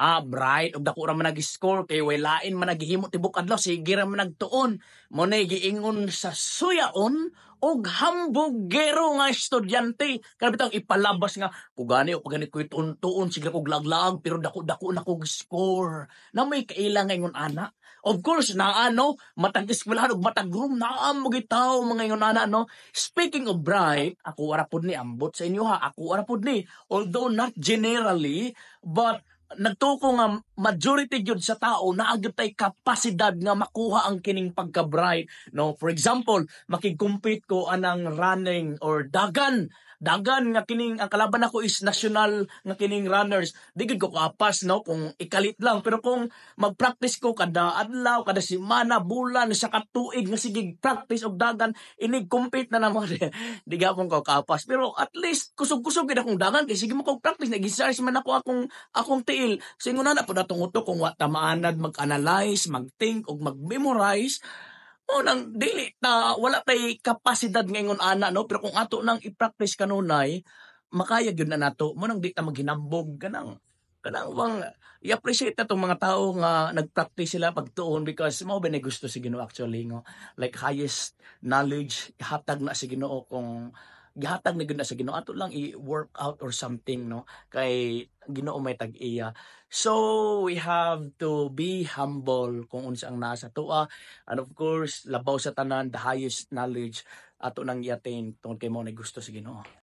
Bright og dako ra man nag-score kay way lain man naghihimo tibok adlaw, sige ra man nagtuon. Mao na giingon sa suyaon og hambugero nga estudyante. Kana bitang ipalabas nga kung gani o pag gani ko'y tuon, sige kog laglaag pero dako-dako na kog score. Na may kaila nga ingon ana. Of course, naa no, matag eskwelahan ug matag room naa mo gitaw mga ingon ana, no. Speaking of bright, ako ara pud ni, ambot sa inyo ha, ako ara pud ni. Although not generally, but nagtuo ko nga majority gyud sa tao naa gyud tay kapasidad nga makuha ang kining pagka-bright, no? For example, makig-compete ko anang running or dagan dagan nga kining ang kalaban nako is national nga kining runners, di gyud ko kaapas, no, kung ikalit lang. Pero kung mag-practice ko kada adlaw, kada semana, bulan, sa katuig nga sige practice og dagan, inig compete na namo, di gapon ko kaapas. Pero at least kusog-kusog gid akong dagan kay sige mo kog practice, nag-exercise man ako akong tiil. So ingon na po natong utok, kung wa ta maanad mag-analyze, mag-think ug mag-memorize o nang dili ta, wala tay kapasidad nga ingon ana, no. Pero kung ato nang i-practice kanunay, makaya gyud na nato. Mao nang di ta maghinambog, kanang bang i-appreciate na tong mga tao nga nag-practice sila pagtuon because mao ba ni gusto si Ginoo actually, ngo like highest knowledge hatag na si Ginoo. Kung gihatag na gyud na sa Ginoo, ato lang i-work out or something, no, kay Ginoo may tag-iya. So we have to be humble kung unsa ang naa sa atoa, and of course, labaw sa tanan, the highest knowledge ato nang i-attain tungod kay mao na gusto sa Ginoo.